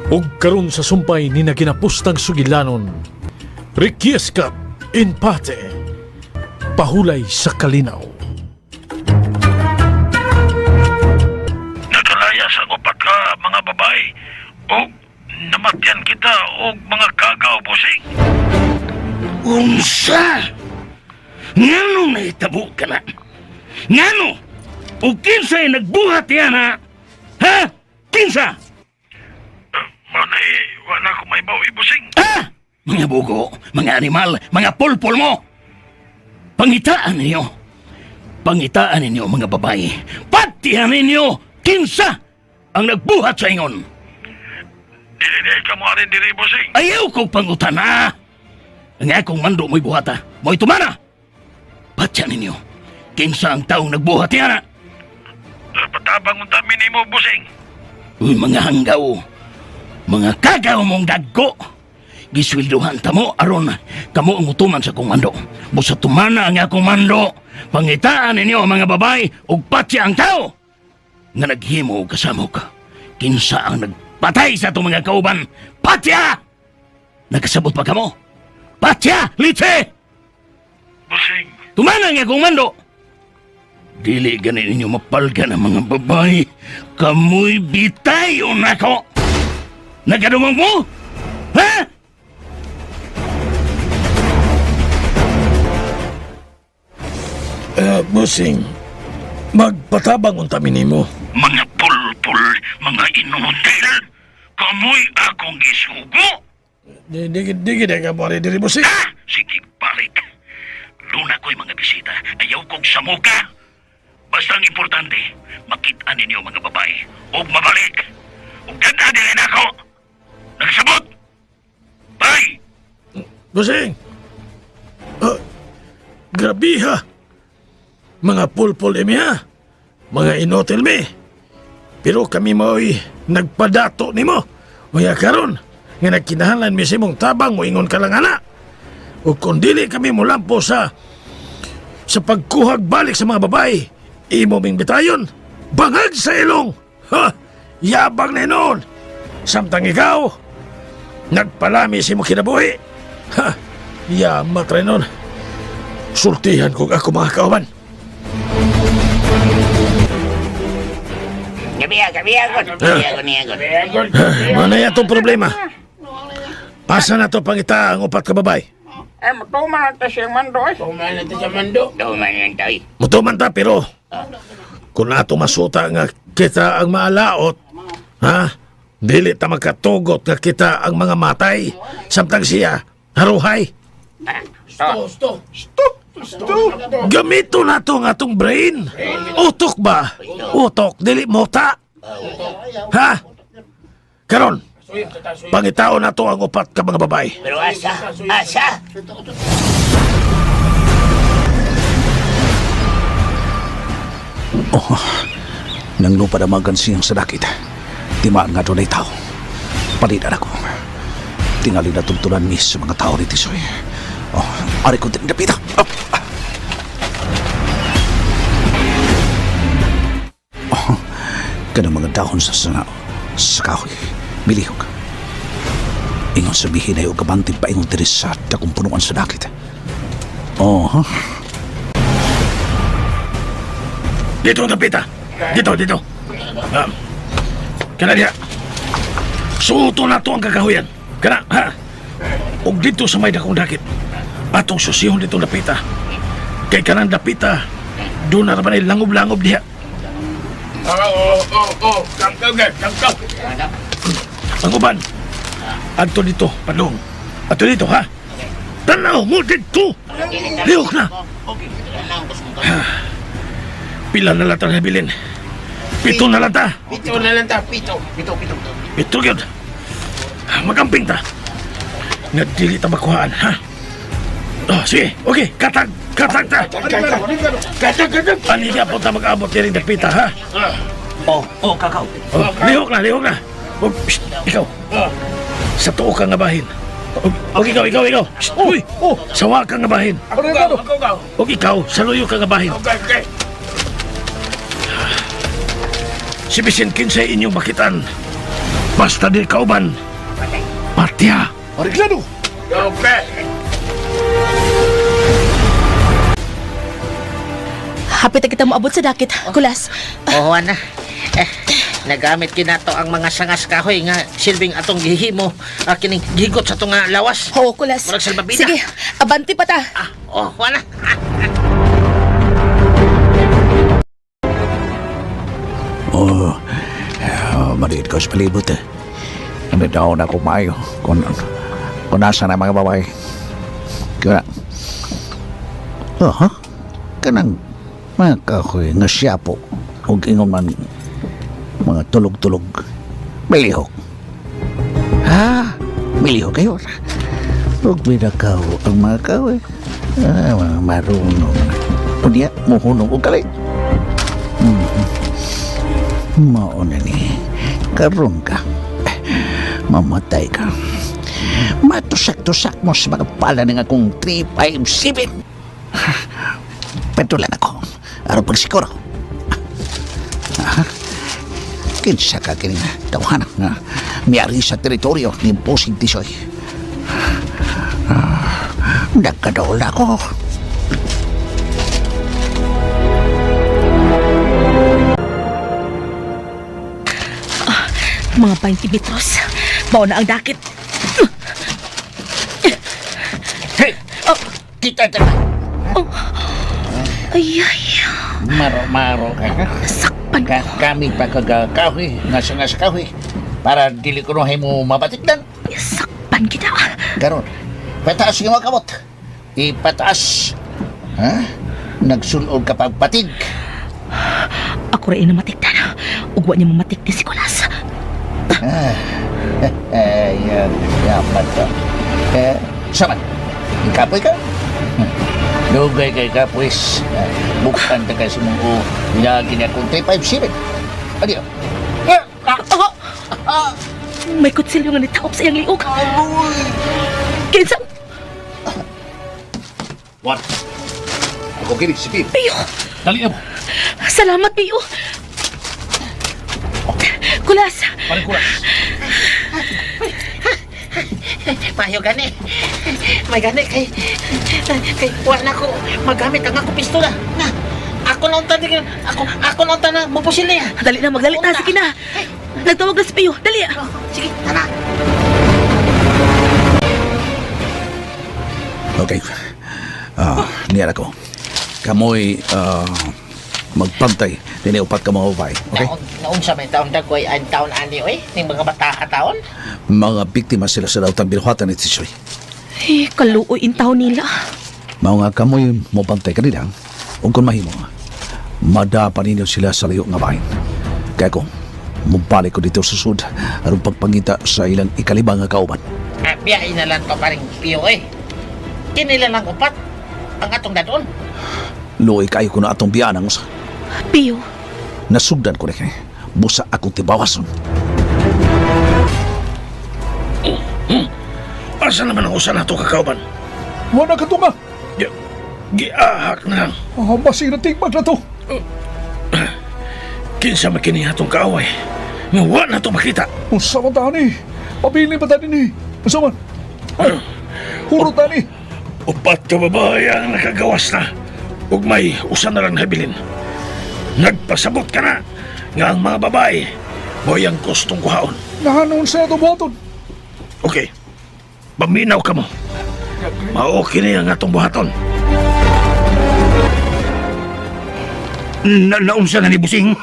Ug karon sa sumpay ni naginapustang sugilanon, Requiescat in pace, pahulay sa kalinaw. Nakalaya sa upat ka mga babae og namatyan kita og mga kagaw, busing. Unsa? Ngano nahitabo ka na? Ngano? O kinsa'y nagbuhat yan, ha? Ha? Kinsa? Manay, wala ko may bawi, busing. Ha? Mga bugo, mga animal, mga pulpul mo! Pangitaan ninyo. Pangitaan ninyo, mga babae. Patihan ninyo! Kinsa ang nagbuhat sa ingon? Dili dili ka mo arin diri, busing. Ayaw kong pangutana! Ang akong mando mo'y buhata, mo'y tumana! Patyan ninyo, kinsa ang taong nagbuhat niya na? Patabang unta minimo, busing. Uy, mga hanggaw, mga kagaw mong dagko! Gisweldohan ta mo aron kamo ang utuman sa akong mando. Busa tumana ang akong mando. Pangitaan ninyo ang mga babae ug patya ang tao nga naghimo og kasamok. Kinsa ang nagpatay sa atong mga kauban? Patya! Nakasabot pa kamo? Patya! Litse! Busing, Tumana ang akong mando! Dili gani ninyo mapalga ng mga babae. Kamoy bitayon nako! Nagadungog mo? Ha? Busing, magpatabang unta minimo. Mga pulpul, mga inutil! Kamoy akong gisugo! Di di di di ka mo diri, busing. Ha? Sige, balik. Luna ko'y mga bisita. Ayaw kong samuka. Basta ang importante, makita ninyo mga babae. Og mabalik. Og ganda din ako. Nagsabot! Bye! Busing! Grabe ha! Mga pulpul imi ha! Mga inotel mi! Pero kami mo'y nagpadato nimo. Unya karon nga nagkinahanglan mi sa imong tabang, moingon ka lang ana. O kung dili kami molampo sa pagkuhag balik sa mga babae, imo ming bitayon, bangag sa ilong! Ha! Yabang na noon! Samtang ikaw, nagpalami sa imong kinabuhi. Ha! Yamat rin nun. Sultihan ko ako mga kauban. Gabi ah, gabi ah, God. Gabi ah, God, niya, God. Manay atong problema. Asa na to pangita ang upat ka babae? Eh, matuman na siyang mando eh. Duman lang tayo. Mutuman ta pero kung ato masuta nga kita ang maalaot, ha? Dili ta magkatugot nga kita ang mga matay. Samtang siya, haruhay. Stop. Gamito na to ang atong brain. Utok ba? Utok, dili mota. Ha? Karon, pangitaon na to ang upat ka mga babae. Pero asa, asa. Oh, nang lupa damagan siyang sa dakit. Timaan nga doon ay tao. Palitan ako. Tingali na tuntunan ni sa mga tao ni Tisoy. Oh, ari ko din dapita. Oh, ah. Oh, kanang mga dahon sa sana sa kahoy. Milihog. Ingon sabihin ay ugabantin pa ingon diri sa dakong punuan sa dakit. Oh, huh? Dito ang dapita. Dito, dito. Kana diha. Suoto na to ang kakahuyan. Kana, ha? Og dito sa may dakong dakit. Atong susihon ditong dapita. Kay kanang dapita, doon na naman ay langob-langob diha. Oo. Kangkaw, kangkaw. Ang uban, adto dito, padung. Adto dito, ha? Tanaw mo dito! Lihok na! Pila na lang ta nabilin? Pito na lang ta. Pito na lang ta, pito. Pito, pito. Pito yun. Magamping ta. Nga dili ta makuhaan, ha? Oh, sige, okay, katag, katag ta. Katag, katag. Ani po ta mag-abot diri dapita, ha? Oh, oh, kakaw. Oh, lihok na, lihok na. Oh, shh, ikaw. Sa tuo ka nga bahin. Og ikaw, ikaw, ikaw. Shh, uy, sawa ka nga bahin. Ako gaw, ako gaw. Og ikaw, sa luyo ka nga bahin. Okay, okay. Si Bisin kinsay inyong makitan. Basta di kauban. Patya. Areglado! Okay. Hapit na kita moabot sa dakit, Kulas. Oo, ana. Eh, nagamit kinato ang mga sangas kahoy nga silbing atong gihimo kining gigot sa atong nga lawas. Oo, Kulas. Murag salbabida. Sige, abanti pa ta. Ah, oh, wala. Ah, Oh, maliit ko sa palibot eh. Hindi daw na ako maayo kung nasa na mga babae. Kaya, oh, ha? Kanang mga kahoy nga siya po. Huwag ingon man mga tulog-tulog. Milihok. Ha? Milihok kayo. Huwag binakaw ang mga kahoy. Ah, mga marunong. Unya, muhunong og kalit. Mao na ni. Karon ka. Mamatay ka. Matusak-tusak mo sa mga pala ng akong 357. Petulan ako. Aron pagsiguro. Ah, kinsa ka kini tawhana nga miyari sa teritoryo ni Bossing Tisoy. Ah, nagkadaol ako. Mga 20 metros. Mao na ang dakit. Hey, Oh, kita ta. ay, ay. Maro-maro ka. ha? Nasakpan Ka ko. kami pa kagakahoy, nga sangas kahoy para dili ko no mo mabatikdan. Nasakpan kita. Karon, pataas yung mga kamot. Ipataas. Ha? Nagsulod ka pagpatig. Ako rin na matikdan. Ugwa niya mamatik ni si Kulas. Eh, yan, yaman ka. Eh, saman, ikapoy ka? Dugay kay kapoys. Buktan ta kasi mong o. Lagi na kung 357. Adiyo. Oh! May kutsilyo nga nitaop sa iyang liog. Kinsa? What? Ako kini, si Pip. Piyo! Dali na mo. Salamat, Piyo! Kulas! Parang kulas. Mayo gani. May gani kay kay wa na ko magamit ang ako pistola. Na. Ako na unta di- ako ako na unta na mupusil niya. Dali na, magdali na. Sige na. Nagtawag na si Piyo. Dali! Sige, tara. Okay. Ah, niya ako. Kamoy magpantay. Dini upat ka mga babae. Okay? Naon naunsa may taon dagway ang taon ani oy ning mga bata ka taon. Mga biktima sila sa dautang binuhatan ni Tisoy. Eh, kaluoy in taon nila. Mao nga kamoy mobantay kanila ug kung mahimo madapa ninyo sila sa layo nga bahin. Kaya ko, mubalik ko dito sa sud aron pagpangita sa ilang ikalima nga kauban. Ah, biyahe na lang to paring piyo eh. Kinila lang upat ang atong dadon. Luoy kayo ko na atong biyaan ang usa. Piyo, Nasugdan ko na kay busa akong tibawason. Asa naman ang usa nato kakauban? Wala ka tunga. Giahak na lang. Ah, basig na tigmag na to. Kinsa man kini atong kaaway. Nga wa na to makita. Unsa man tani? Pabili pa tani ni. Unsa man? Ay, hurot tani. Upat ka babae ang nakagawas na. Ug may usa na lang nabilin. Nagpasabot ka na nga ang mga babae mo'y ang gustong kuhaon. Nahanon sa ito buhaton. Okay. Paminaw ka mo. Mao kini ang atong buhaton. Na naunsa na ni Busing?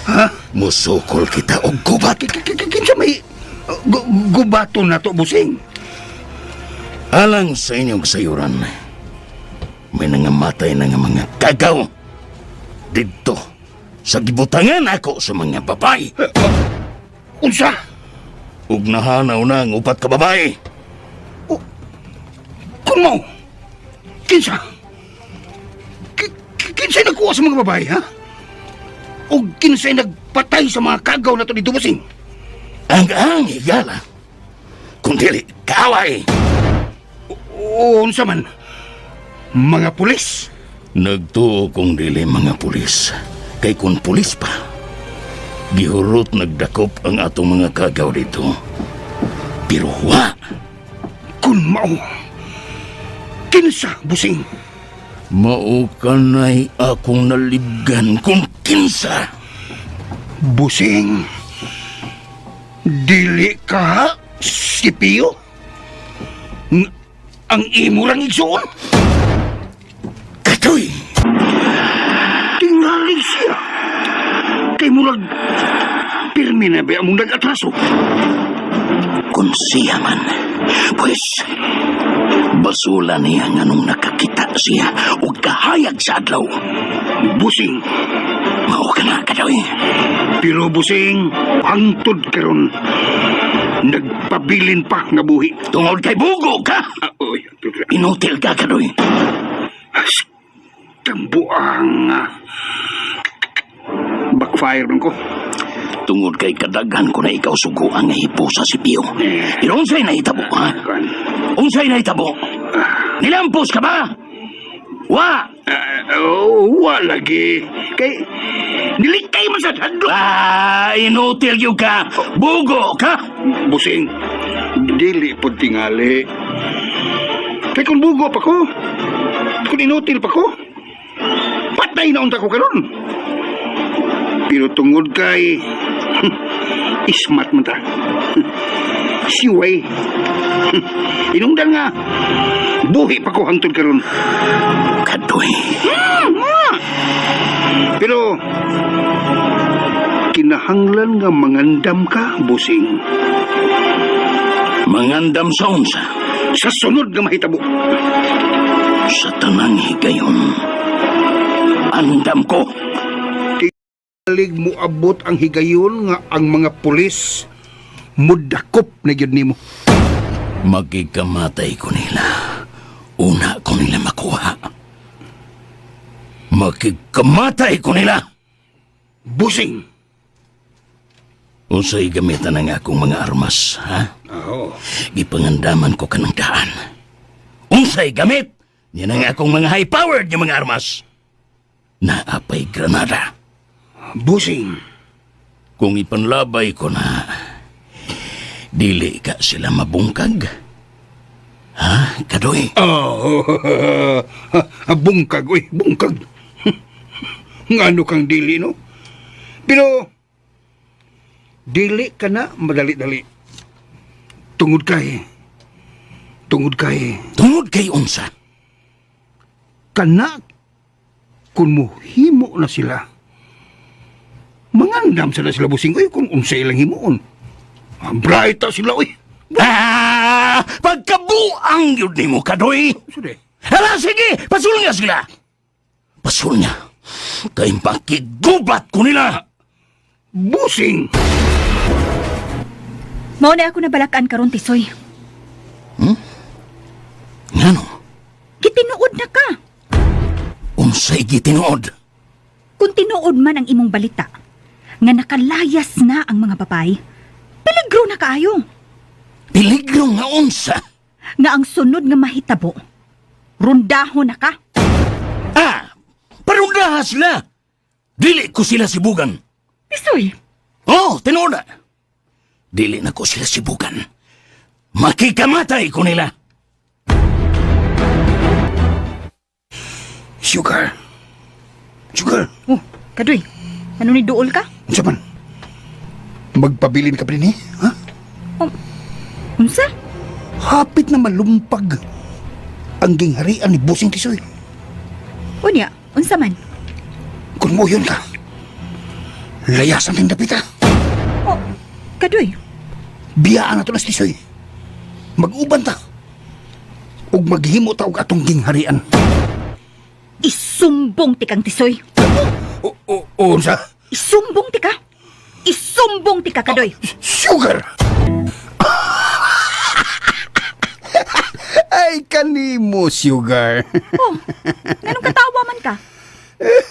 Ha? Musukol kita og gubat. Kinsa may gubato na to, Busing? Alang sa inyong sayuran, may nangamatay na nga mga kagaw. Didto, sa gibutangan ako sa mga babae. Unsa? Ug nahanaw na ang upat ka babae. Kun mo, kinsa? Kinsa'y nagkuha sa mga babae, ha? O kinsa'y nagpatay sa mga kagaw na to dito, Busing? Ang higala. Kung dili, kaaway. O unsa man? Mga pulis? Nagtuo kong dili mga pulis. Kay kung pulis pa, Gihurot nagdakop ang atong mga kagaw dito. Pero wa, Kun mao. Kinsa, busing. Mao kanay akong nalibgan kung kinsa. Busing. Dili ka, si Pio? Ang imo lang igsuon? Katoy! Tingali siya. Kay murag, pirmi na ba among nag-atraso? Kung siya man, pues, basula niya nga nung nakakita siya og kahayag sa adlaw. Busing. Mao ka na, Katoy. Pero busing, hangtod karon. Nagpabilin pa nga buhi. Tungod kay bugo ka! Ah, oy, Inutil ka, Katoy. Tambuang backfire man ko. Tungod kay kadaghan ko na ikaw suguan nga hipusa si Pio. Pero unsay nahitabo, ha? Kan. Unsay nahitabo? Nilampos ka ba? Wa! Oh, wa lagi. Kay nilikay man sa hadlok. Ah, inutil gyud ka. Bugo ka. Busing, dili pod tingali. Kay kung bugo pa ko, kung inutil pa ko, patay na unta ko karon. Pero tungod kay ismat man ta. Siway. Inungdan nga, buhi pa ko hangtod karon. Kadoy. Pero kinahanglan nga mangandam ka, busing. Mangandam sa unsa. Sa sunod nga mahitabo. Sa tanang higayon. Andam ko. Lig mo abot ang higayon nga ang mga pulis mudakop na gyud nimo. Magikamatay ko nila. Una ko nila makuha. Makikamatay ko nila. Busing. Unsay gamitan ang akong mga armas, ha? Oo. Gipangandaman ko kanang daan. Unsay gamit? Yan ang akong mga high-powered nga mga armas. Naapay granada. Busing. Kung ipanlabay ko na, dili ka sila mabungkag. Ha, Kadoy? Oh, bungkag oy, bungkag. Ngano kang dili no? Pero dili ka na madali-dali. Tungod kay tungod kay Tungod kay unsa? kana kung muhimo na sila mangandam sila sila busing oy kung unsay ilang himuon. Bright ta sila oy. Ah! Pagkabuang yun nimo, Kadoy! Sude. Hala, sige! Pasul nga sila! Pasul nga! Kay makigubat ko nila! Busing! Mao na ako nabalakaan karon Tisoy. Ngano? Gitinuod na ka. Unsay gitinuod? Kung tinuod man ang imong balita, nga nakalayas na ang mga babae, peligro na kaayo. Peligro nga unsa? Nga ang sunod nga mahitabo, rundahon na ka. Ah! Parundaha sila! Dili ko sila sibugan. Tisoy, Oh, tinuod na. Dili na ko sila sibugan. Makikamatay ko nila. Sugar. Sugar. oh, kadoy, ano ni duol ka? Unsa man? Magpabilin ka pa din eh, ha? Unsa? Hapit na malumpag ang gingharian ni Busing Tisoy. Unya, unsa man? Kung mo yun ka, layasan ting dapita. Oh, kadoy, Biyaan na to na si Tisoy. Mag-uban ta. Ug maghimo ta og atong gingharian. isumbong tikang Tisoy. O, o, unsa? Isumbong tika. Isumbong tika, kadoy. Sugar! Ay, kanimo, Sugar. Oh, nganong katawa man ka?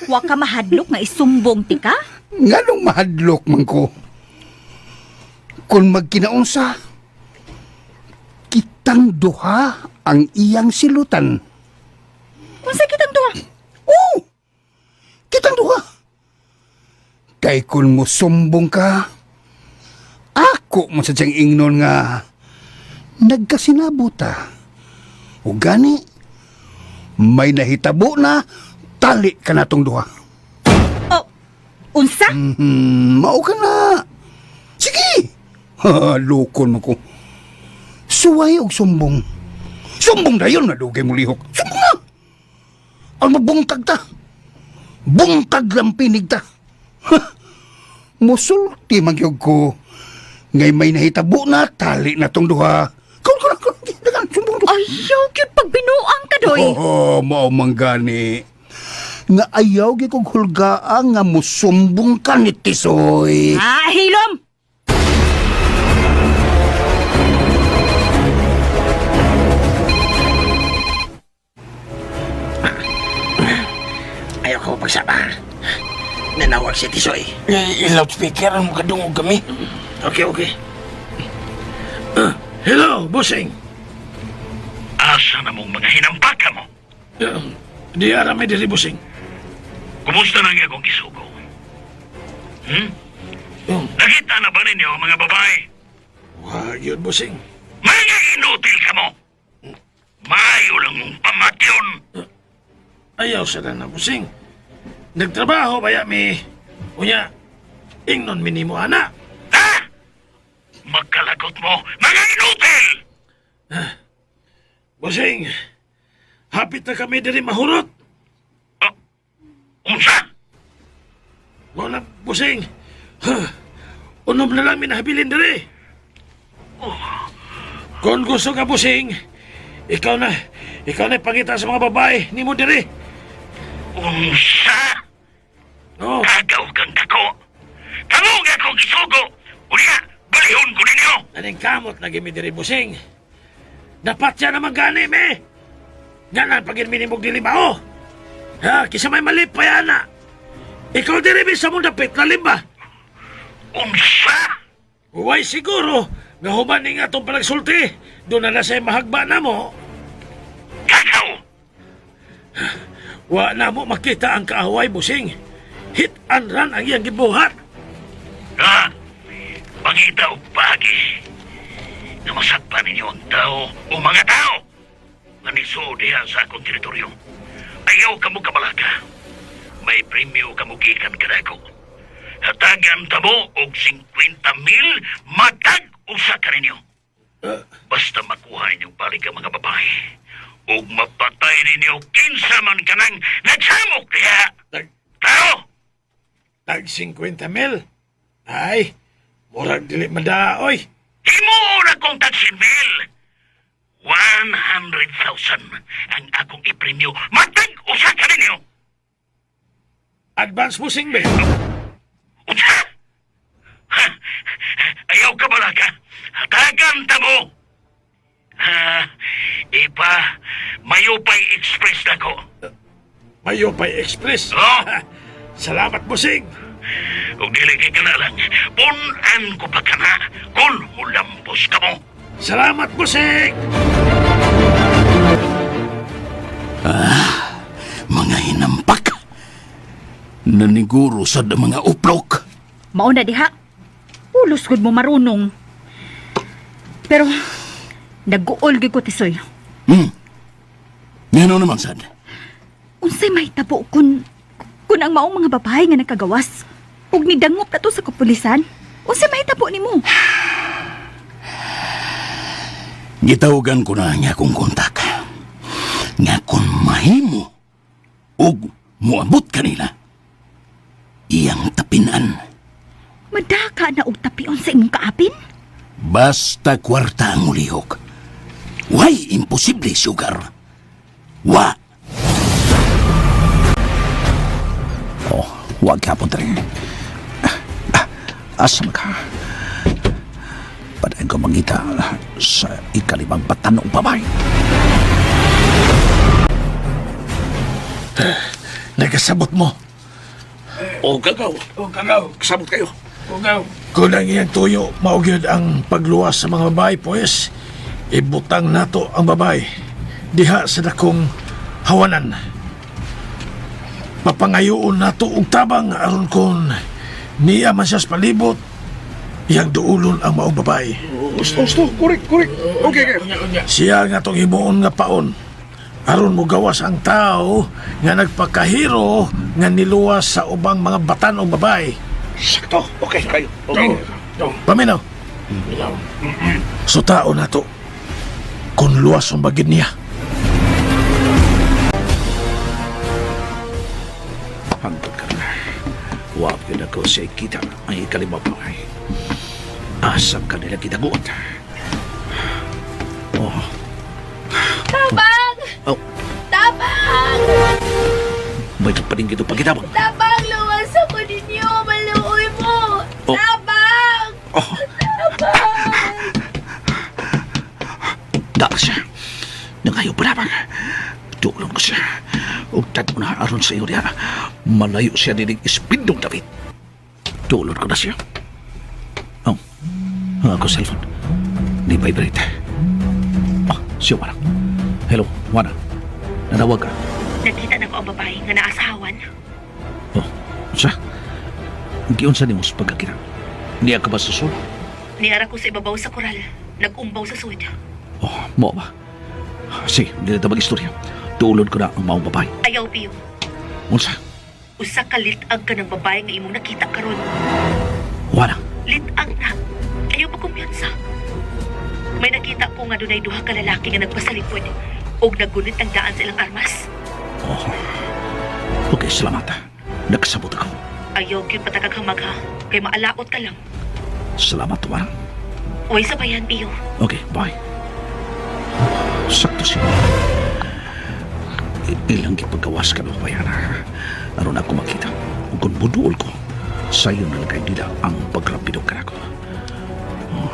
Wa ka mahadlok nga isumbong tika? Nganong mahadlok man ko? Kung magkinaunsa, kitang duha ang iyang silutan. Unsa kitang duha? Oo! Kitang duha! Kay Kay kung musumbong ka, ako mo sa siyang ingnon nga nagkasinabot ta. O gani, may nahitabo na tali ka na tong duha. Oh, unsa? Mao ka na. Sige. Ha, lukon mo ko. Suway og sumbong. Sumbong na yun, nadugay mo lihok. Sumbong na! Ang mabungtag ta. Bungtag lang pinig ta. Ha, musulti man gyud ko. Ngay may nahitabo na, tali na tong duha. Kaun ka na, kaun. Dagan, sumbong to. Ayaw gyud pagbinuang ka doy. Oo, mao man gani. Nga ayaw gyud kog hulgaa nga musumbong ka ni Tisoy. Ah, hilom. Ayaw ko pagsaba. Nanawag si Tisoy. I-loudspeaker ang makadungog kami. Okay, okay. Ah, hello, bossing. Asa na mong mga hinampaka mo? Di ara may diri, bossing. Kumusta na ang akong gisugo? Hmm? Oh. Nakita na ba ninyo ang mga babae? Wa yun, bossing. Mga inutil ka mo! Maayo lang mong pamatyon! Ayaw sa na, bossing. Nagtrabaho baya mi. Unya, ingnon mi nimo ana. Ha? Magkalagot mo, mga inutil! Bossing, hapit na kami diri mahurot. Oh, unsa? Wala, bossing. Huh. Unom na lang minahabilin diri. Kung gusto ka, bossing, ikaw na ipangita sa mga babae nimo diri. Unsa? Oh, Kagaw kang dako! Kamo nga akong gisugo! Unya, balihon ko ninyo! aning kamot lagi mi diri, bossing. Dapat siya naman gani, me. Ganan pag minimog dili bao. Ha, kisa may malipay, ana. Ikaw diri mi sa mong dapit, lalim ba? Unsa? Uway siguro, nga human ni nga itong palagsulti. Doon na na sa'yo mahagba na mo. Kagaw! Wa na mo makita ang kaaway, busing. Hit and run ang iyang gibuhat. Ha? Pangita og pagi. Na masakpan ninyo ang tao o mga tao nga nisuod diha sa akong teritoryo. Ayaw kamo kabalaka. May premyo kamo gikan kanako. Hatagan ta mo og 50 mil matag usa ka ninyo. Basta makuha ninyong balik ang mga babae. Ug mapatay ninyo kinsa man kanang nagsamok diha. Tag, Tao! tag 50 mil. Ay, murag dili madaoy. Himuon akong tagsimil. 100,000 ang akong ipremyo. Matag usa ka ninyo. Advance busing be. Unsa? Ha? Ayaw ka balaka. Hatagan ta mo. Ha? Ipa, Mayupay Express na ko. Mayupay Express. Oh. Salamat, busing. Ug dili kay kana lang. Punan ko pa kana kung hulampos ka mo. Salamat, busing. Mga hinampak. Naniguro sad ang mga uplok. Mao na diha. Ulos gud mo marunong. Pero nag-uol gyud ko Tisoy. Ngano naman sad? Unsay mahitabo kun ang maong mga babae nga nakagawas ug nidangop na to sa kapulisan? Unsay mahitabo nimo? Gitawagan ko na ang akong kontak. Nga kung mahimo ug moabot kanila, iyang tapinan. Madaka na og tapion sa imong kaapin? Basta kwarta ang ulihok. Why imposible, sugar? Wa! Oh, wag ka po dre. Ah, Asa man ka? Padayon ko mangita sa ikalimang batanong babae. Nagkasabot mo. O kagaw. O, kagaw. Kasabot kayo. Kagaw. Kung ang iyang tuyo, mao gyud ang pagluwas sa mga babae, pues, ibutang nato ang babae diha sa dakong hawanan. Papangayoon nato og tabang aron kon Niya man siya sa palibot, iyang duulon ang maong babae. Gusto, gusto. Correct, correct. Okay, okay. Siya nga tong himuon nga paon. Aron mo gawas ang tao nga nagpakahiro nga niluwas sa ubang mga batan o babae. Sakto. Okay, kayo. Okay. Paminaw. So tao na to. Kung luwas ang bagid niya. Hangtod ka na. Wa gyud ako sa kita ang ikalima babae. Asa ka nila gitaguot. Oh. Tabang! Oh, Tabang! may nagpaningin ito pagitabang. Tabang! Luwas ako ninyo! Maluoy mo! Oh. Tabang! Oh. Daa siya. Nangayo pa lamang. Tulong ko siya. Ug tag na aron sa iyo diha. Malayo siya dinig ispindong David. Tulon ko na siya. Oh. Ang ako cellphone. Ni vibrate. Ah, siya wala. Hello, Juana. Nanawag ka. Nakita na ko ang babae nga naasawan. Oh, siya. Giunsa nimo sa pagkakita. Niya ka ba sa sul? Niara ko sa ibabaw sa koral. Nag-umbaw sa sud. Oh, mo ba? Sige, hindi na ito mag-istorya. Tulon ko na ang maong babae. Ayaw, Pio. Unsa? Usa ka litag ka ng babae nga imong nakita karon. Wala. Litag na. Ayaw pa kumpiyansa. May nakita ko nga dunay duha ka lalaki nga nagpasalipod og naggunit ang daan sa ilang armas. Oh. Okay, salamat. Nakasabot ako. Ayaw gyud patakag hamag ha. Kay maalaot ka lang. Salamat, Wala. Uy sa bayan, Pio. Okay, bye. Sakto siya. Ilang gipagawas ka ng bayana. Aron ako makita. Ug kung buduol ko, sayo na lagay nila ang pagrapido ka nako. Oh.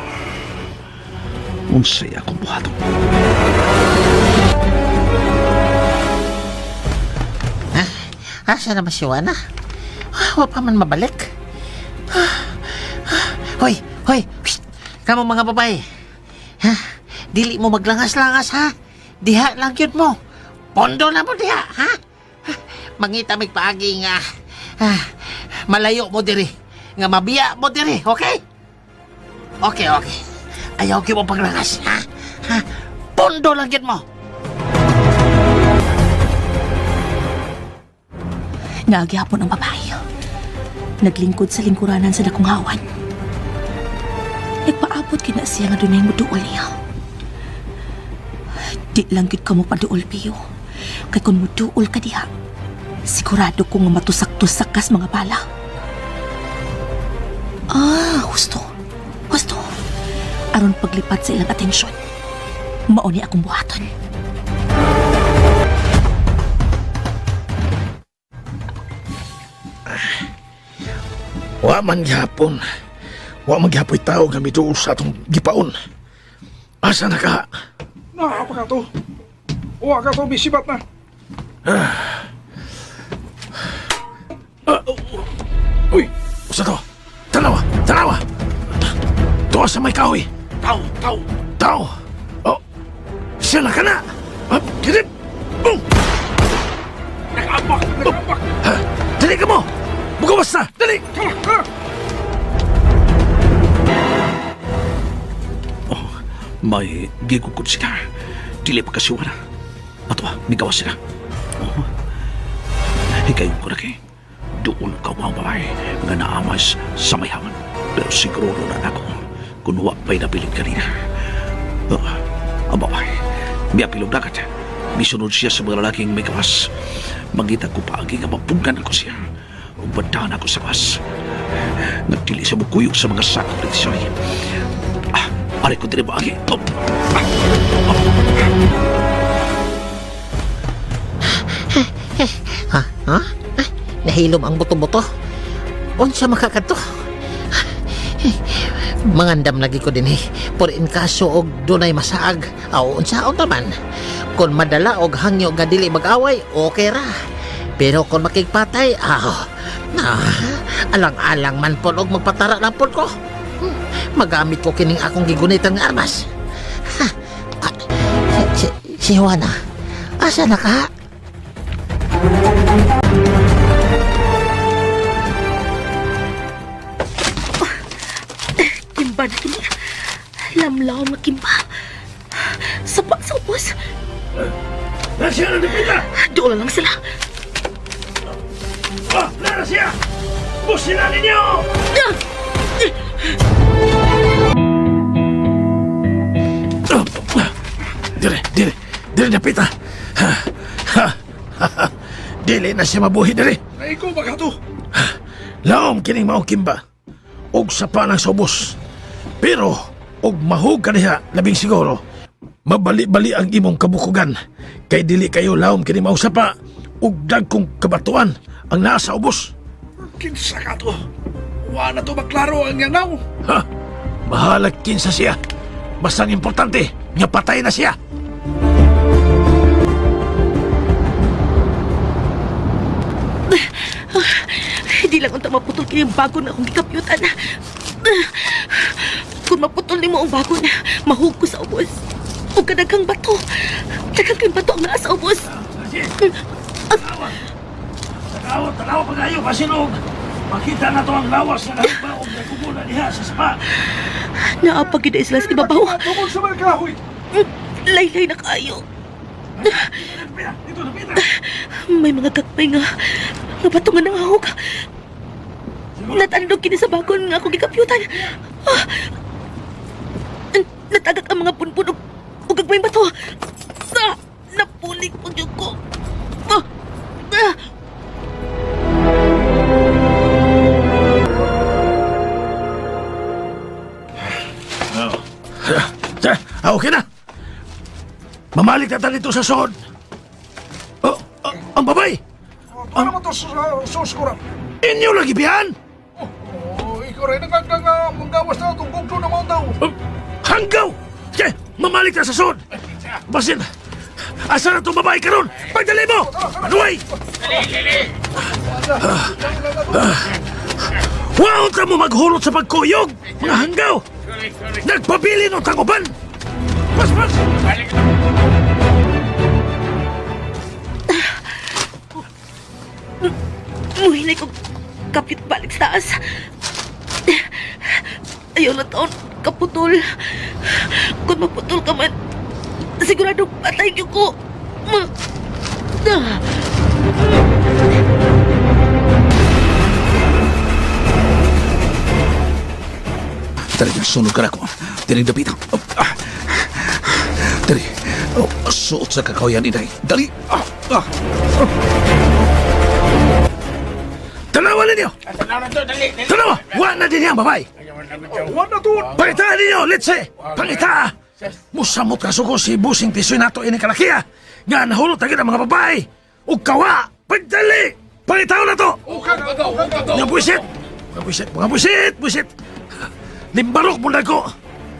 Unsay akong buhaton. Ha? Asa na ba si Juana? Ah, wa pa man mabalik. Ah, ah, Hoy, hoy, psst, kamo mga babae. Ha? Dili mo maglangas-langas ha? Diha lang yun mo. Pondo na mo diha, ha? Ha, mangita mig paagi nga. Ah, malayo mo diri. Nga mabiya mo diri, okay? Okay, okay. Ayaw gyud mo paglangas, ha? Ha? Pondo lang yun mo. Naagyapon ang babae. Naglingkod sa lingkuranan sa dakong hawan. Nagpaabot kina siya nga dunay muduol niya. Di lang gid ka mo paduol, Pio. Kay kung muduol ka diha, sigurado ko nga matusak-tusak kas mga bala. Ah, husto. Husto. Aron paglipat sa ilang atensyon. Mao ni akong buhaton. Wa man gihapon. Wa man gihapoy tao nga miduol sa atong gipaon. Asa na ka? Na, apa ka to? Uwa ka to, bisibat na. Uy, usa to. Tanawa, tanawa. Tuwa sa may kahoy. Tao, tao. Tao. Oh, siya na ka na. Ah, kinit. Oh, Nakaabak, nakaabak. ha, dali ka mo. Bugawas na, dali. Tara, tara. Oh, may gigukod sila. Dili pa kasi wala. Ato, migawas sila. Oh. Hikayon ko na kay. Doon ka mga babae nga naamas sa may haman. Pero siguro na ako kung wa pa'y nabilin kanina. Oh, ang babae, miapilog dagat. Misunod siya sa mga lalaking may gawas. Mangita ko paagi nga mapunggan ako siya. Ug bantahan ako sa gawas. Nagdili siya mukuyog sa mga sakop ni Tisoy. Ah, aray ko dili maagi. Oh, Ha? Ha? Ah, nahilom ang buto-buto. Unsa makakadto? Mangandam lagi ko din eh. Por in kaso og dunay masaag, aw unsaon man. Kung madala og hangyo nga dili mag-away, okay ra. Pero kung makigpatay, aw, na, alang-alang man pod og magpatara lang pod ko. Magamit ko kining akong gigunitan nga armas. Ha, ah, si Juana, asa na ka? Lawom-lawom nga kimba. Sapa sa ubos. Na siya na dapita! Doon na lang sila. Oh, nara siya! Busila ninyo! Ah! Dire, dire, dire dapita. Ha, ha, ha, ha. Dili na siya mabuhi dire. Naigo ba ka to? Laom kining maong kimba. Og sa panang sobos. Pero, og mahug ka diha, labing siguro, mabali-bali ang imong kabukugan. Kay dili kayo laom kini maong sapa, og dagkong kabatuan ang naa sa ubos. Kinsa ka to? Wa na to maklaro ang yanaw. Ha? Bahalag kinsa siya. Basta ang importante, nga patay na siya. Hindi lang unta maputol kini ang bago na akong gikapyutan. Kung maputol nimo ang bago na, mahug ko sa ubos. Ug kadaghang bato. Daghang kay bato ang naa sa ubos. Tanawa, tanawa pa kayo, kasinog. Makita na to ang lawas na nahigba og nagkubo na diha sa spa. Naa pa gyud sila sa ibabaw. Tungkol sa mga kahoy. Laylay na kaayo. Dito, dapita. May mga gagmay nga nga bato nga nangahog. Natandog kini sa bagon nga akong gikapyutan. Ah! Natagak ang mga punpun og gagmay bato. Ah! Napulik pag yun ko. Ah! Ah! Ah, okay na. Mamalik na ta dito sa sood. Oh, oh, ang babay! Ano naman to sa sus ko ra? Inyo lagi biyan! Oh, ikaw rin ang nga manggawas na itong gugto na daw. Oh, hanggaw! Sige, mamalik na sa sood! Basin, asa na itong babae karon? Pagdali mo! Anuay! Wow, ka mo maghulot sa pagkuyog! Mga hanggaw! Nagpabili ng tanguban! Pas, pas! Muhinay ko kapit balik sa taas. Ayaw na taon, kaputol. Kung maputol ka man, sigurado patay yun ko. Ma Ah. Dali, sunog ka na ko. Dili, dapita. Oh, ah. Dali. Oh, suot sa kakawayan, inay. Dali. Ah, ah. Tanawa ninyo! Tanawa! Wa na din ang babae! Wa na to. Pangitaa ninyo, let's say! Pangitaa! Musamot ka suko si Busing Tisoy nato ini kalakiya! Nga nahulot agad ang mga babae! Ug kawa! Pagdali! Pangitao na to! Mga buwisit! Mga buwisit! Mga buwisit! Buwisit! Limbarok mo na ko!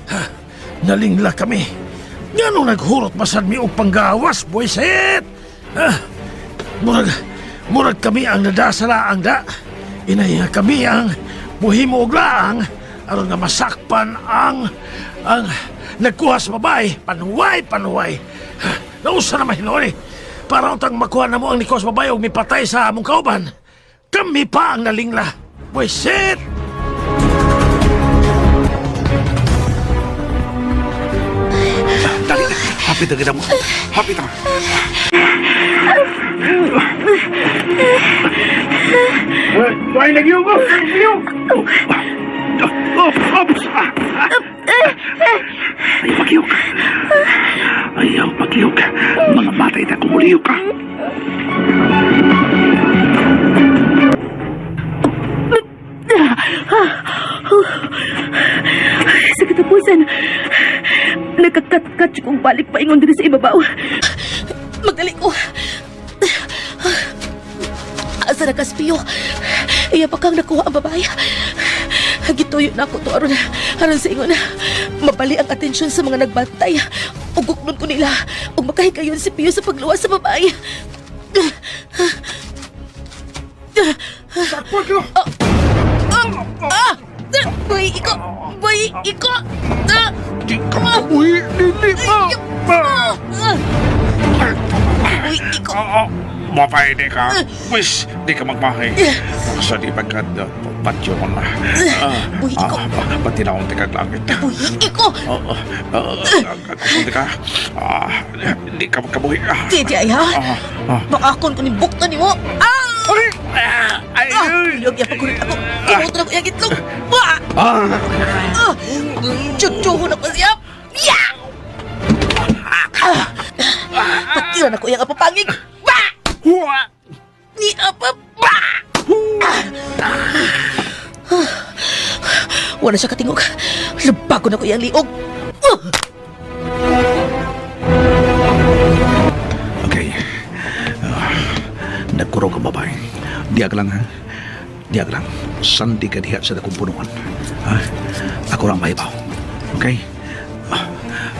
Ha, nalingla kami. Nga nung naghurot masad mi og panggawas, buwisit! Ha, murag, murag kami ang nadasala ang da. Inay nga kami ang muhimo og laang aron nga masakpan ang nagkuha sa babae. Panuway, panuway. Ha, nausa na mahinori. Para untang makuha na mo ang nikuha sa babae og mipatay sa among kauban. Kami pa ang nalingla. Buwisit! Dali. Hapit na kita mo. Hapit na. Why nagyo ko? Nagyo! Oh, ops! Ah, Ayaw pagliyok. Ayaw pagliyok. Mga matay na kumuliyok ka. Sa katapusan, nagkakat-kat kong balik paingon diri sa ibabaw. Magdali ko. Asa na kaspiyo? Iya pa kang nakuha ang babae. Gituyo na ako to aron aron sa ingon. Mabali ang atensyon sa mga nagbantay. Uguknon ko nila ug makahigayon si Pio sa pagluwas sa babae. Sakpol ka. Ah! Boy, iko! Boy, iko! Ah! Di ka mabuhi, dili ma. Ah! Boy, iko! Mapay di ka. Wis, di ka magmahay. Sa di pagkat patyo ko na. Buhi ko. Pati na akong tikag langit. Buhi ko. Kung di ka, di ka magkabuhi. Di di ay ha. Maakon ko ni bukto ni mo. Ah! Ay! Ay! Ah! Log ya pagkulit ako. Kumuto na ko yung itlog. Ah! Ah! Tsutsuro na ko siya. Ya! Ah! Patira na ko yung apapangig. Ba! Ni apa ba! Ah! Wala siya katingog. Lubago na ko yung liog. Ah! Okay. Nagkurog ang babae. Diya ka lang, ha? Diya ka lang. Sandi ka diha sa dakong punuan. Ha? Ako lang mahibaw. Okay?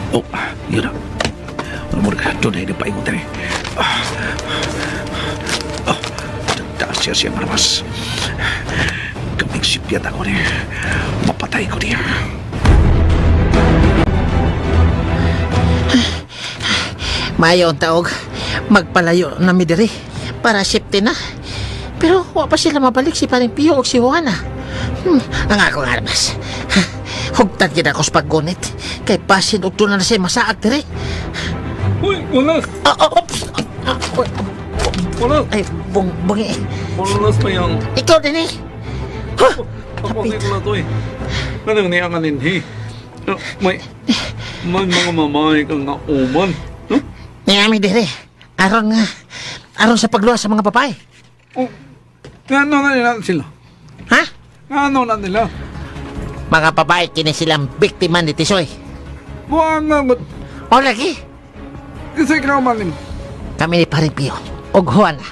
Oh, yun na. Ano mo ka? Doon na paingon tayo. Oh, taas siya siya maramas. Kaming sipyat ako niya. Mapatay ko niya. Mayo ang taog, magpalayo na mi diri para safety na. Pero wa pa sila mabalik si paring Pio o si Juana. Ang akong armas. Ha, hugtan gid ako sa paggunit. Kay basin og na siya masaag diri. Uy, walas! Ah, oh, oops. Ah, uy, Walas! ay, bung, bungi. Walas pa yung... Ikaw din eh. Huh? Ako ko na to eh. Kanang niya kanin he. May... May mga mamay kang nauman. No? Niami diri. Aron nga. Aron sa pagluwas sa mga babae. Oh, ngano na nila sila? Ha? Ngano na nila? Mga babae kini silang biktima ni Tisoy. Buang nga, ba't O lagi, kasi ikaw manin? kami ni paring Pio og Juana.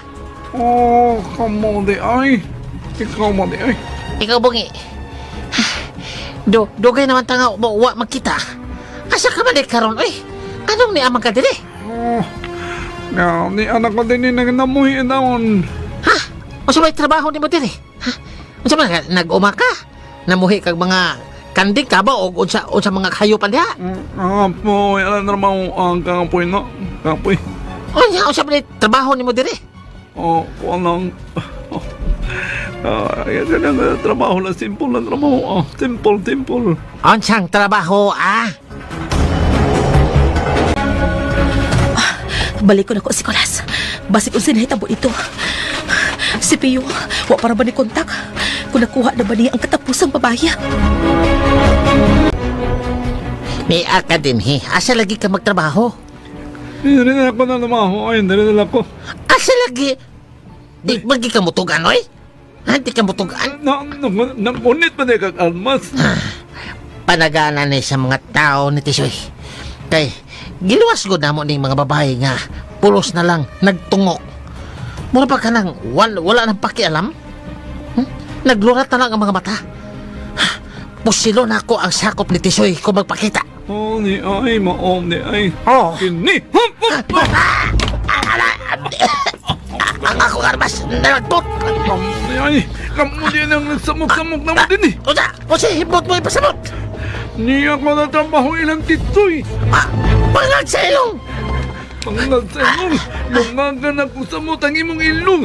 Oh, kamo di ay. Ikaw mo di ay. Ikaw, Bungi. Do, dugay naman tanga wa, wa magkita. Asa ka man karon oy? Anong ni amang ka diri? Oh, nga, ni anak ko din ni namuhi naon. Ha? Unsa may trabaho nimo diri? Ha? Unsa man nag-uma ka? Namuhi kag mga kanding ka ba og unsa unsa mga hayupan diha? Apo, alam na naman ang kapoy na. Kapoy. Unya unsa man trabaho nimo diri? Oh, kuwan lang. Ah, yan lang trabaho lang, simple lang trabaho. Ah, simple, simple. Unsang trabaho ah? Balik ko na ko si Colas. Basig unsa nahitabo ito. Si Pio, wa para ba ni kontak? Kung nakuha na ba niya ang katapusang babae? May aka din he. Asa lagi ka magtrabaho? Hindi na ako na trabaho. Ay, hindi na ako. Asa lagi? Di magi ka mutugan oy? Ha, di ka mutugan? Na, na, nagunit pa na kag almas. Panagana ni sa mga tao ni Tisoy. Kay, giluwas ko namo ning mga babae nga pulos na lang nagtungok. Mura pa ka nang wala nang pakialam? Naglurat na lang ang mga mata. Ha, pusilo na ako ang sakop ni Tisoy kung magpakita. Oh, ni ay, maom ni ay. Oh. Kini. Ang ako armas nalagpot. Kamu ni ay. Kamu din ang samok-samok na mo din eh. Unsa? Unsa hibot mo ipasamot? Ni ako na trabaho ilang titoy. Ah, pangag sa ilong. Panglag sa ilong. Lungagan ako sa samot ang imong ilong.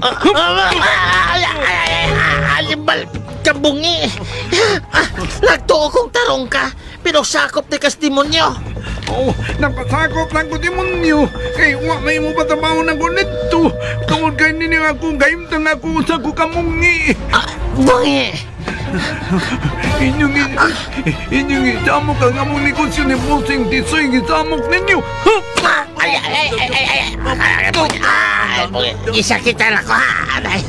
Alimbal kabungi. Nagtuo kong tarong ka, pero sakop ni kas demonyo. Oh, nakasakop lang ko demonyo. Kay wa may mo patrabaho ng gunito. Tungod kay nini ako gayimtang ako sa ko kamungi. Ah, bungi. Inyong inyong isamok ang among negosyo ni Bossing Tisoy gisamok ninyo. Ha? Ah, Ay, ay, ay, ay, ay, ay, ay, bungi. Ay, bungi. Isakitan ako, ha? Ay,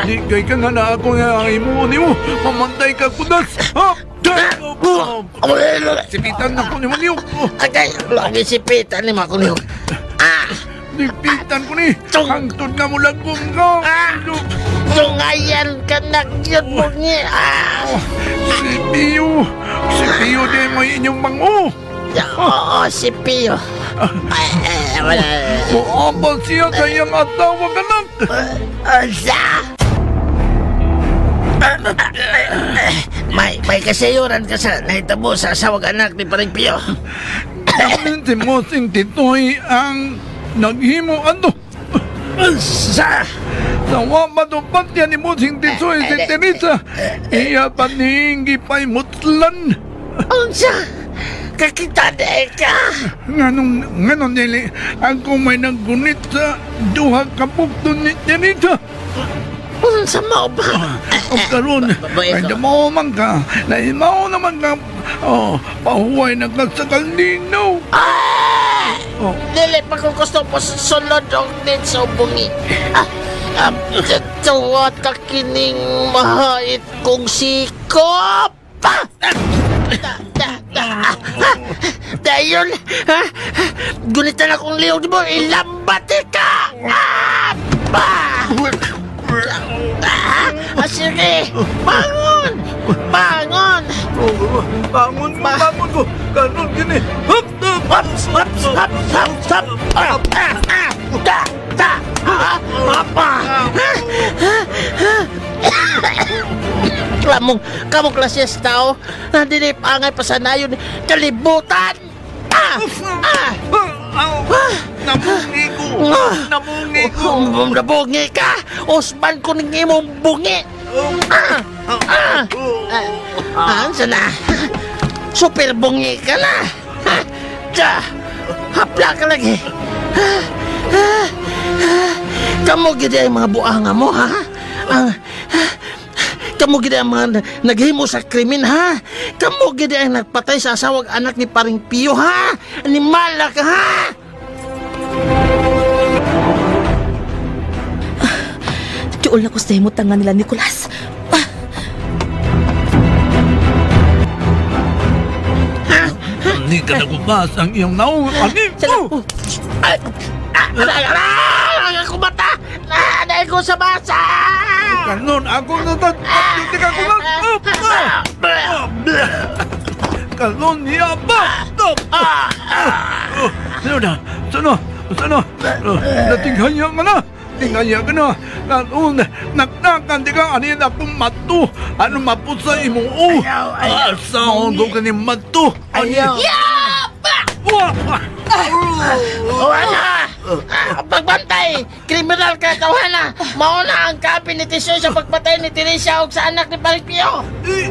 Di kay ka nga na ako nga ang imo nimo. Mamantay ka kudas. Ha? Sipitan na ko nimo niyo. Agay, lagi sipitan ni mga kunihog. Ah, Sipitan ko ni. Tung- Hangtod nga mo lagom ka. Ah! Tungayan ka na yun, bungi. Ah, Si Pio. Si Pio di may inyong mango. oo, si Pio. Ay, ay, wala. Muabal siya sa iyang asawa anak. Unsa? May kasayuran ka sa nahitabo sa asawag anak ni Paring Pio. Kamin si Mosing Titoy ang naghimo ano. Unsa? Sa wa matupad yan ni Bossing Tisoy si Teresa. Iya pa ninggi pa'y mutlan. Unsa? Kakita na ka! Nganong, nganong dili, ako may naggunit sa duha ka bukto ni Teresa. Unsa mao ba? O karon, Ba- ay mao man ka, na mao naman ka, oh, pahuway na ka sa kalinaw. Ah! Oh. Dili pa ko gusto po sulod og nits o bungi. Ah, ah, tuwa ta kining mahait kong sikop! Ah! Da, da, da, ah, ah, Dayon, ha? Gunitan akong liyog mo, ilambat ka! Ah! Ba! Ah, ah, sige! Bangon! Bangon! Oh, bangon mo, bangon ko. Karon gini. Hop, hop, Hop, hop, hop, hop, hop! Ah, ah, ah! Da, da! Ah, ah, ah! Kamong, kamong klase sa tao na dili pangay pasanayon kalibutan! Ah! Ah! Ah, Namungi ko. Namungi ko. Nabungi ka! Usban ko ng imong bungi! Ah! Ah! Ah, ansa na? Super bungi ka na! Ha? Tsa! Hapla ka lagi! Ha? Ha? Ha? Kamu gid ang mga buanga mo, ha? Ang, ha? Kamu gid ang mga naghimo sa krimen, ha? Kamu gid ang nagpatay sa asawag anak ni Paring Pio, ha? Animala ka, ha? Tiul na ko sa himutang nga nila, Nicolas. Ah, Hindi ka nagubas ang iyong naong. Ani Sala- mo. Ay! Ah, aray, aray! Ang ako mata! Ah, dahil ko sa basa! Kanon, ako na Hindi ka kulang. Up, ah, ah, bleh. Kanon, hiya ba? Up, ah, ah. Sino na? Sino? Sino? Natinghaya ka na. Tinghaya ka na. Kanon, naknakan di ka. Ano yun akong mato? Ano mapusa imong o? Asa ko ka ni mato? Ano yun? Wah! Wala! Ah, pagbantay! Kriminal ka, tawhana! Mauna ang kapi ni Tisyo sa pagpatay ni Teresa o sa anak ni Paripio!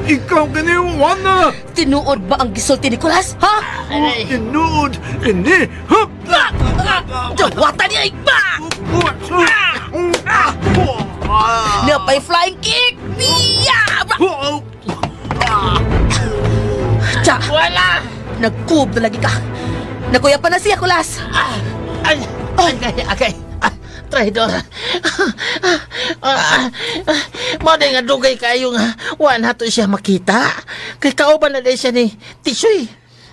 Ikaw kani Wana! tinuod ba ang gisulti, Nicolas? Ha? Aray! Tinuod! Ini! Hup! Dawatan niya igba! Napay flying kick! Yeah! Tsa! Wala! Nagkub na lagi ka. Nakuya pa na siya, Kulas. Ah, ay! Ay, agay! Ah, traidor! Ah, ah, ah, Mao na nga dugay kayo nga wa na to siya makita. Kay kauban na din siya ni Tisyoy.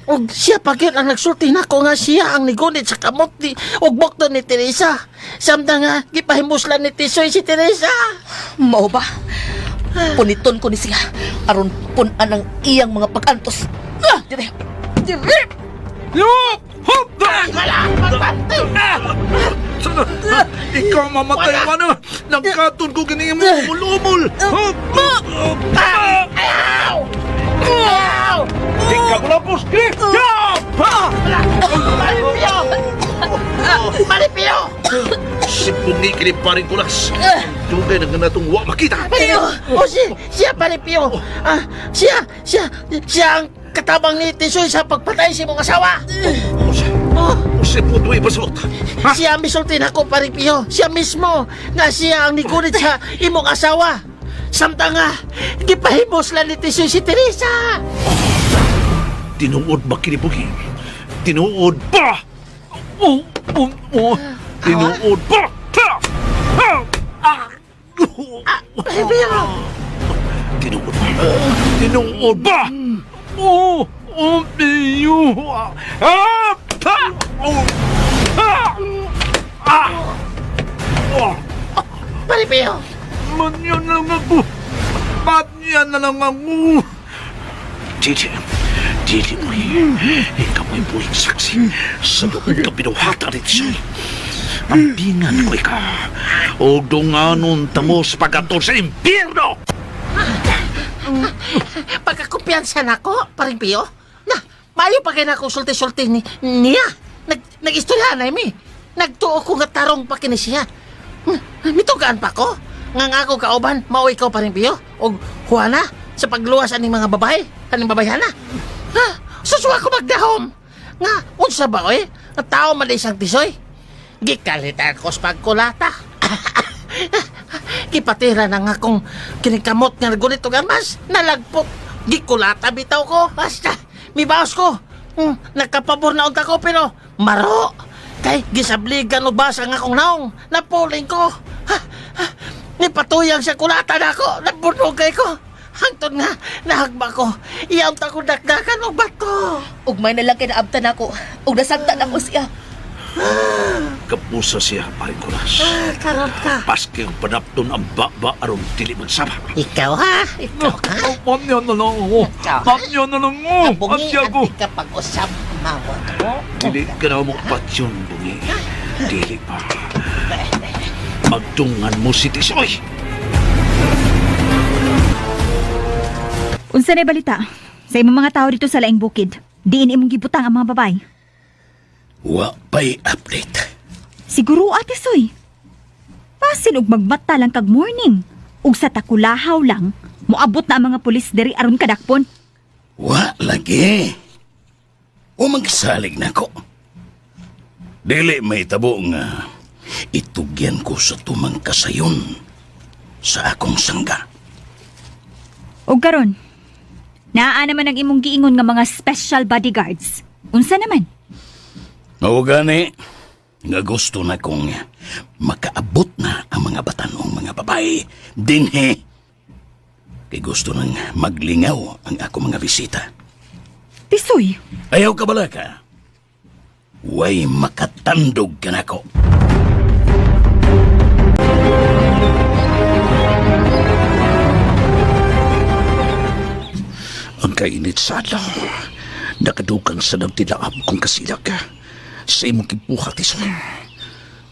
Og siya pa gyud ang nagsulti nako nga siya ang nigunit sa kamot ni og bokto ni Teresa. Samtang nga gipahimuslan ni Tisyoy si Teresa. Mao ba? Puniton ko ni siya. Aron pun-an ang iyang mga pag-antos. Ah, dire! Dire! Yup! Hup! Wala! Magbantay! Sana! Ikaw mamatay Wana! Nagkatun ko kini mo umul-umul! Hup! Hup! Ayaw! Ayaw! Di ka mo lapos! Yup! Maripio! Maripio! Sibungi kini paring kulas. Dugay na nga natong wa makita. Maripio! Oh, si, siya Maripio! Ah, siya, siya, siya ang katabang ni Tisoy sa pagpatay sa imong asawa! Oh, Usa putoy pasot. siya ang misulti nako, Paripio. Siya mismo nga siya ang nigunit sa imong asawa. Samtang nga, gipahimos lang ni Tisoy si Teresa! Tinuod ba kini buhi? Tinuod ba? Oh! Oh! Oh! Tinuod ba? Maripio! Tinuod ba? Tinuod ba? Oh! Oh! Iyo! Ah! Oh! Ah! Ah! Oh! Maripio! Manyan na lang ako! Patyan na lang ako! Dili. Dili buhi. Ikaw mo'y buhing saksi sa doon ka binuhata ni Tisoy. Ampingan ko ikaw. O dunganon tamo sa pag-ato sa impyerno! Pagkakumpiyansa na ako, paring Pio. Na, maayo pa kay na akong sulti-sulti ni, niya. Nag, nag-istorya na mi. Nagtuo ko nga tarong pa kini siya. Mitugaan pa ko? Nga nga ako kauban, mao ikaw pa rin piyo? Og Juana, sa pagluwas aning mga babae, aning babayhana. Ha? Suswa ko magdahom. Nga, unsa ba oy? Ang tao man isang tisoy. Gikalitan ko sa pagkulata. Gipatira na nga kong kinikamot nga nagulit og armas. Nalagpot. Gikulata bitaw ko. Basta, mibaos ko. Nagkapabor na unta ko pero maro. Kay gisabligan og basa nga akong naong. Napuling ko. Ha, ha, nipatuyang sa kulata na ako. Nabunog kay ko. Hangtod nga, nahagba ko. Iyaw ta ko dakdakan og bato. Ugmay na lang kay naabtan ako. Ug nasagtan ako siya. Kapusa siya, paring Kulas. Ah, karon ka. Paski ang panapton ang baba aron dili magsama. Ikaw ha? Ikaw ha? Pamyan na lang ako. Pamyan na lang mo. Bungi, Santiago. ang ka pag-usap. Mawag mo. Dili ka na mo patyon, bungi. Dili pa. Magtungan mo si Tisoy. Unsa na balita? Sa imong mga tao dito sa laing bukid, diin imong gibutang ang mga babae. Wa pa'y update. Siguro ate Soy. Pasin og magmata lang kag morning. Ug sa takulahaw lang, moabot na ang mga pulis diri aron kadakpon. Wa lagi. O magsalig na ko. Dili may tabo nga itugyan ko sa tumang kasayon sa akong sangga. Og karon, naa naman ang imong giingon nga mga special bodyguards. Unsa naman? Mao gani nga gusto na kong makaabot na ang mga batanong mga babae dinhi. Kay gusto nang maglingaw ang ako mga bisita. Tisoy, Ayaw ka bala ka. Way makatandog ka nako. Ang kainit sa adlaw. Nakadugang sa nagtilaab kong kasilag. Sa imong gibuhat, Tisoy.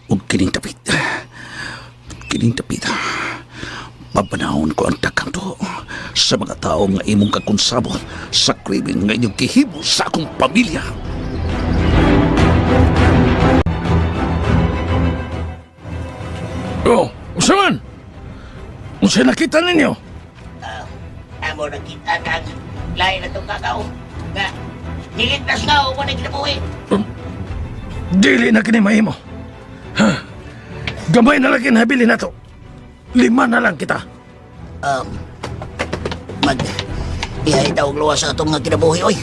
Ug kining tapit. Kining tapit. Papanahon ko ang takang to sa mga tao nga imong kakonsabo sa krimen nga inyong gihimo sa akong pamilya. Oh, unsa man? Unsa nakita ninyo? Amo nakita kang lain na itong kakaw. Nga, niligtas na o wala kinabuhi. Dili na kini mahimo. Ha? Gamay na lang kinahabilin nato. Lima na lang kita. Mag, ihay daw ang luwas sa atong nga kinabuhi, oy.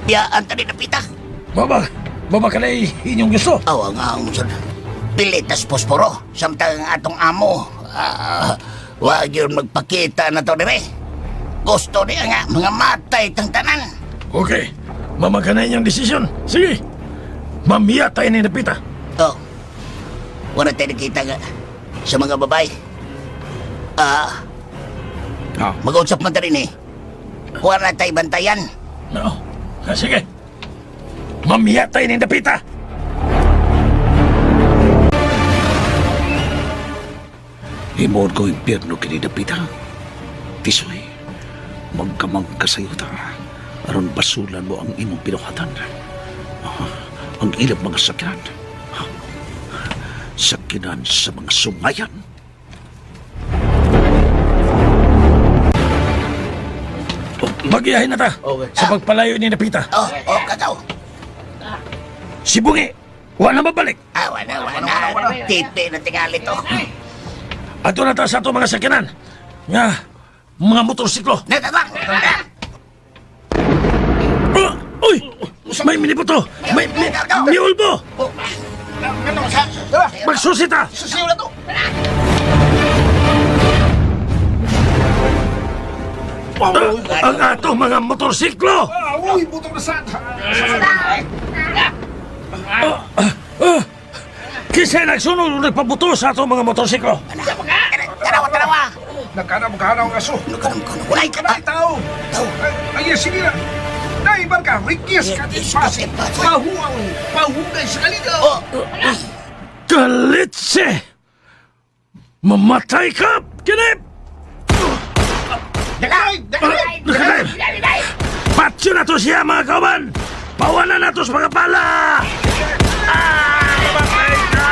Biyaan ta ni napita. Baba, baba ka na inyong gusto. Aw, ang ang sud. Pilitas posporo, samtang ang atong amo. Ah, wag yun magpakita na to dire. Gusto niya nga, mga matay tang tanan. Okay, mamagka na inyong desisyon. Sige, mamiya tayo ni Napita. Oh, wala tayo nakita nga sa mga babae. Ah, Ha? mag-usap man ta rin eh. Wala tayo bantayan. No, ah, sige. Mamiya tayo ni Napita. Himuon ko impyerno kini dapita. Tisoy, magkamang kasayuta. Aron basulan mo ang imong pinuhatan. Ah, ang ilang mga sakyanan. Ah, sakyanan sa mga sungayan. Magiyahin na ta sa pagpalayo ni Napita. Oh, oh, kakaw. Si Bungi, wala na mabalik. Ah, wala, wala. Tipi na tingali to. Ato na ta sa ato mga sakyanan. Nga, mga motorsiklo. Natabang! Ah, uy! May minibuto! May ulbo! Magsusi ta! Ah, ang ato mga motorsiklo! Uy, butong na sa... Kinsa nagsunod o nagpabuto sa ato mga motorsiklo? Tanawa, tanawa! Nagkana, magkana ang aso. Nagkanam ka na. Walay ka na! Ay, tao! Tao! Ay, ay, sige na! Naibar ka! Rikis ka din Rikis ka din Pahuaw! Pahugay sa kaligaw! Oh, Kalitse! Mamatay ka! Kinip! Dakay! Dakay! Nakadive! Patsyo na to siya mga kauban! Pawanan na to sa mga pala! Ah! Mamatay ka!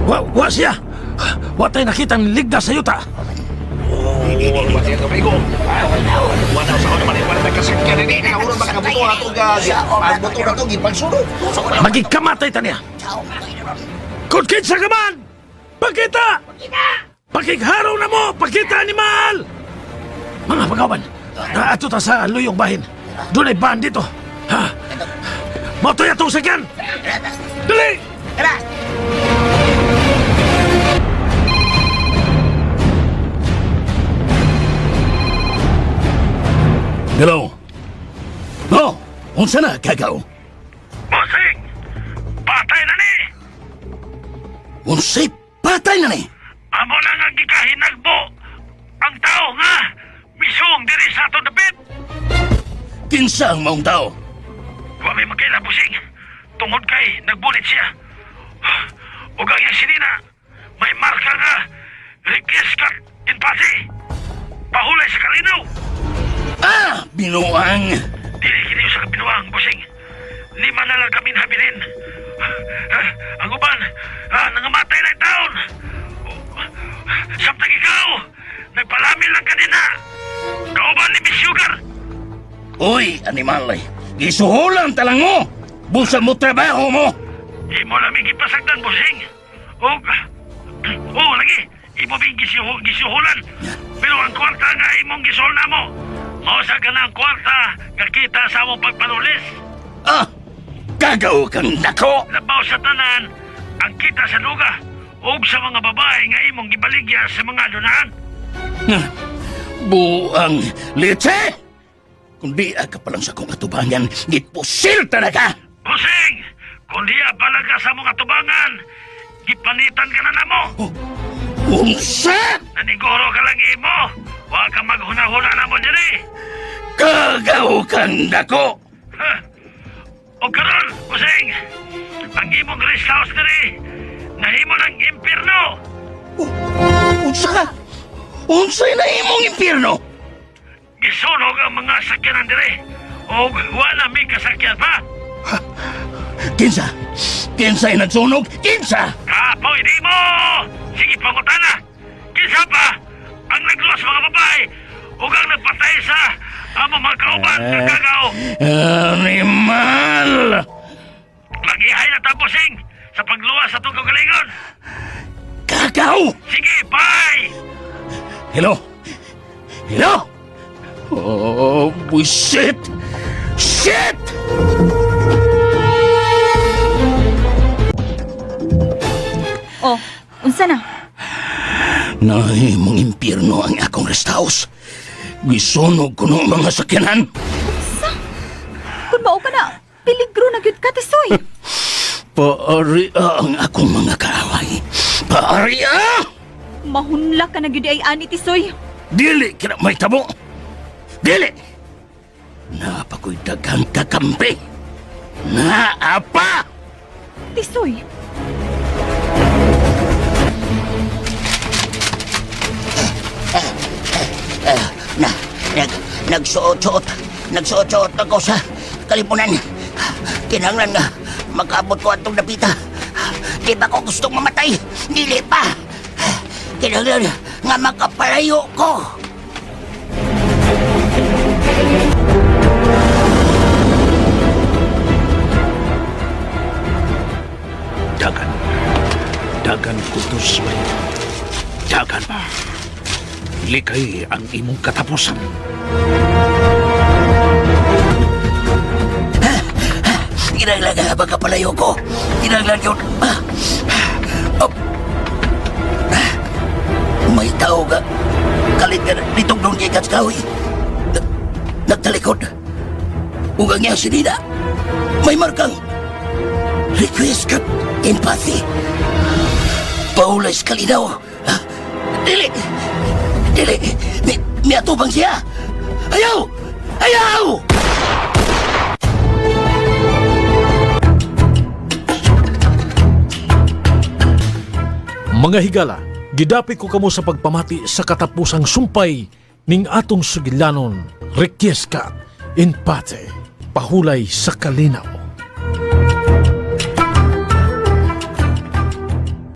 Wa, wa siya. Wa tayo nakitang ligda sa yuta. Magikamatay ta niya. Kung kinsa ka man, pakita! Pakigharaw na mo! Pakita, animal! Mga pagawan, ato ta sa luyong bahin. Doon ay ban dito. Ha? Motoy atong sakyan! Dali! Hello? No! Unsa na, kagaw? Bossing! Patay na ni! Unsay patay na ni? Amo na nga gikahinagbo! Ang tao nga! Misong diri sa atong dapit! Kinsa ang maong tao? Wa may magkaila, Bossing! Tungod kay nagbulit siya. Ug ang iyang sinina, may marka nga Requiescat in pace! Pahulay sa kalinaw! Ah! Binuang! Dili kini sa kabinuang, Bossing. Lima na lang kami habilin. Ang uban, nangamatay na taon. Samtang ikaw, nagpalamin lang kanina. Kauban ni Miss Sugar. Uy, animal ay! Gisuhulan talang mo! Busa mo trabaho mo! Imo lang may gipasagdan, Bossing. Og, oh, lagi, imo bing gisuhulan. Pero ang kwarta nga imong gisuhol na mo. Mausa ka na ang kwarta nga kita sa among pagpanulis. Ah! Kagaw kang dako! Labaw sa tanan ang kita sa luga ug sa mga babae nga imong gibaligya sa mga lunaan. Ah, buang litse! Kung di ka pa lang sa kong atubangan, gipusil talaga! Busing! Kung diya pala ka sa mga tubangan, gipanitan ka na namo. Unsa! Naniguro ka lang imo. Wa ka maghuna-huna namo diri. Kagaw kang dako! Ha? O karon, Busing, ang imong rest house diri nahimo ng impierno. Unsa ka? Unsa'y na imong impyerno? Gisunog ang mga sakyanan diri. Og wa na mi kasakyan pa. Kinsa? Kinsa'y nagsunog? Kinsa? Kapoy di mo! Sige, pangutana! Kinsa pa ang nagluwas mga babae ug ang nagpatay sa among mga kauban nga kagaw? Animal! Mag-ihay na taposing sa pagluwas sa itong kagalingon! Kagaw! Sige, bye! Hello? Hello? Oh, bullshit! Shit! Oh, unsa na? Nahimong impyerno ang akong rest house. Gisunog ko ng mga sakyanan. Unsa? Kung mao ka na, peligro na gyud ka, Tisoy. Paari ang akong mga kaaway. Paari ah! Mahunla ka na gyud ay ani, Tisoy. Dili kina may tabo. Dili! Napakoy daghang kakampi. Naapa! Tisoy, Na, nag, nagsuot-suot. Nagsuot-suot ako sa kalipunan. Kinahanglan nga makaabot ko atong dapita. Di ba ko gustong mamatay? Dili pa. Kinahanglan nga makapalayo ko. Dagan. Dagan kutos ba? Dagan pa. Likay ang imong katapusan. Kinahanglan nga makapalayo ko. Kinahanglan yun. Ah. Oh. Ah. May tao nga. Kalit nga ditong doon kay Katskawi. Nagtalikod. Ug ang iyang sinina. May markang request kat empathy. Paulay sa kalinaw. Ah, Dili. Dili. Miatubang siya. Ayaw! Ayaw! Mga higala, gidapi ko kamo sa pagpamati sa katapusang sumpay ning atong sugilanon, Requiescat in Pate, pahulay sa kalinaw.